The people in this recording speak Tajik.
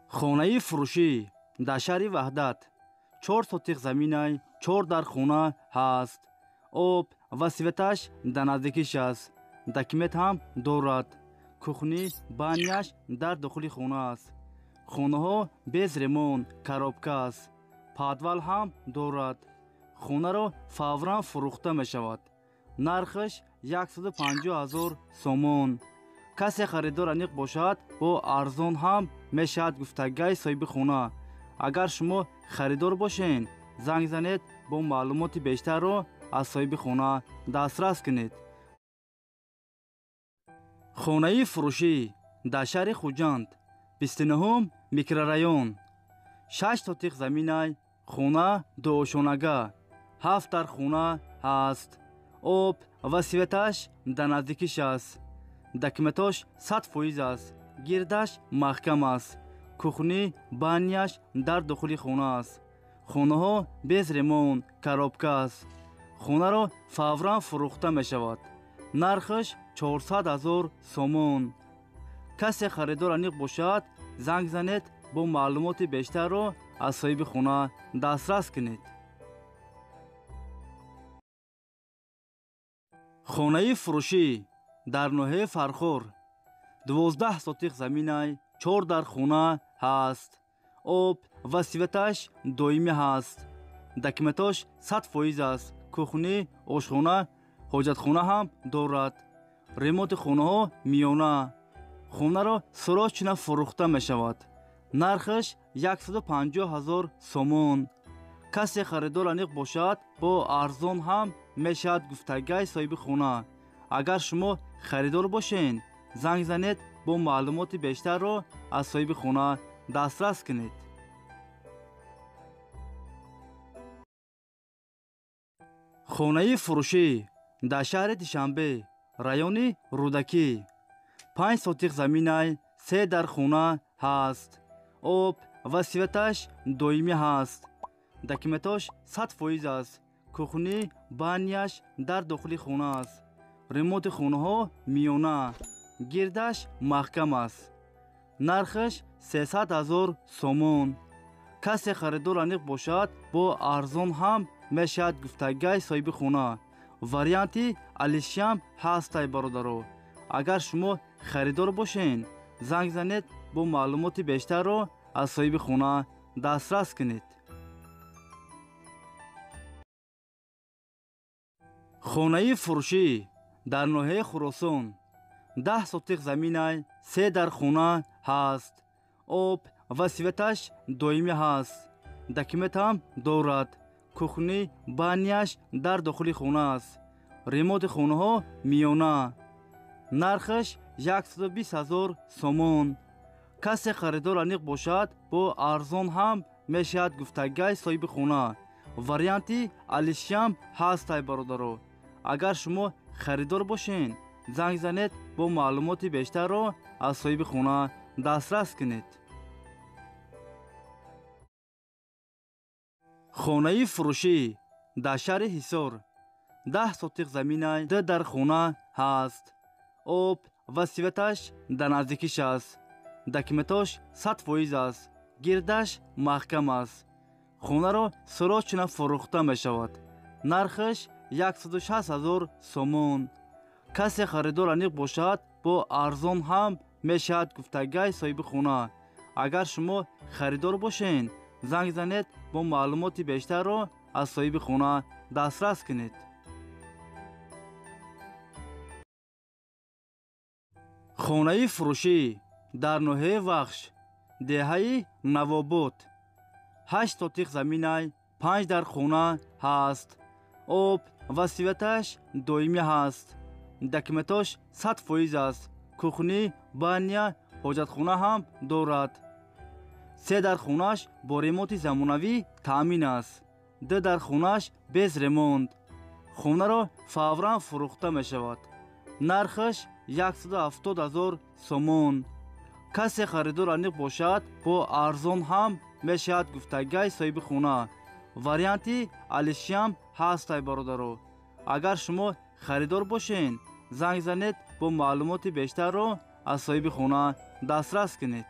Хонаи фурӯшӣ дар шаҳри Ваҳдат 4 сотиқ заминай, 4 дар хона ҳаст. Об ва светаш дар наздикиш аст. Документ ҳам дорад. Кухни баняш дар дохили хона аст. Хонаҳо без ремонт, коробка аст. Подвал ҳам дорад. Хонаро фавран фурӯхта мешавад. Нархаш 150 000 сомон. Касе харидор аниқ бошад, бо арзон ҳам мешавад гуфтагай соҳиби хона. Агар шумо харидор бошед, занг занед, бо маълумоти бештарро аз соҳиби хона дастрас кунед. Хонаи фурӯшӣ дар шаҳри Хуҷанд, 29 микрорайон, 6 сотиқ заминай, хона дуошонага, 7 дар хона ҳаст. Об ва светаш дар наздикиш аст. Документош 100% аст. Гирдаш маҳкам аст. Кухни баняш дар дохили хона аст. Хонаҳо без ремонт, коробка аст. Хонаро фавран фурӯхта мешавад. Нархаш 400 000 сомон. Касе харидор аниқ бошад, занг занед, бо маълумоти бештарро аз соҳиби хона дастрас кунед. Хонаи фурӯшӣ дар ноҳияи Фархор, 12 сотиқ заминай, 4 дар хона ҳаст. Об ва светаш доимӣ ҳаст. Документош 100% аст. Кухни, ошхона, ҳоҷатхона ҳам дорад. Ремонти хонаҳо миёна. Хонаро срочно фурӯхта мешавад. Нархаш 150 000 сомон. Касе харидор аниқ бошад, бо арзон ҳам мешавад гуфтагай соҳиби хона. Агар шумо харидор бошед, занг занед, бо маълумоти бештарро аз соҳиби хона дастрас кунед. Хонаи фурӯшӣ дар шаҳри Душанбе, райони Рӯдакӣ, 5 сотиқ заминай, 3 дар хона ҳаст. Об ва светаш доимӣ ҳаст. Документош 100% аст. Кухни баняш дар дохили хона аст. Ремонти хонаҳо миёна. Гирдаш маҳкам аст. Нархаш 300 000 сомон. Касе харидор аниқ бошад, бо арзон ҳам мешавад гуфтагай соҳиби хона. Варианти алишиам ҳастай бародаро. Агар шумо харидор бошед, занг занед, бо маълумоти бештарро аз соҳиби хона дастрас кунед. Хонаи фурӯшӣ дар ноҳияи Хуросон, 10 сотиқ заминай, 3 дар хона ҳаст. Об ва светаш доимӣ ҳаст. Документ ҳам дорад. Кухни баняш дар дохили хона аст. Ремонти хонаҳо миёна. Нархаш 120 000 сомон. Касе харидор аниқ бошад, бо арзон ҳам мешавад гуфтагай соҳиби хона. Варианти алишиам ҳастай бародаро. Агар шумо харидор бошед, занг занед, бо маълумоти бештарро аз соҳиби хона дастрас кунед. Хонаи фурӯшӣ дар шаҳри Ҳисор, 10 сотиқ заминай, 2 дар хона ҳаст. Об ва светаш дар наздикиш аст. Документош 100% аст. Гирдаш маҳкам аст. Хонаро срочно фурӯхта мешавад. Нархаш 160 000 сомон. Касе харидор аниқ бошад, бо арзон ҳам мешавад гуфтагай соҳиби хона. Агар шумо харидор бошед, занг занед, бо маълумоти бештарро аз соҳиби хона дастрас кунед. Хонаи фурӯшӣ дар ноҳияи Вахш, деҳаи Навобод, 8 сотиқ заминай, 5 дар хона ҳаст. Об ва светаш доимӣ ҳаст. Документош 100% аст. Кухни, баня, ҳоҷатхона ҳам дорад. 3 дар хонаш бо ремонти замонавӣ таъмин аст. 2 дар хонаш без ремонт. Хонаро фавран фурӯхта мешавад. Нархаш 170 000 сомон. Касе харидор аниқ бошад, бо арзон ҳам мешавад гуфтагай соҳиби хона. Варианти алишиам ҳастай бародаро. Агар шумо харидор бошед, занг занед, бо маълумоти бештарро аз соҳиби хона дастрас кунед.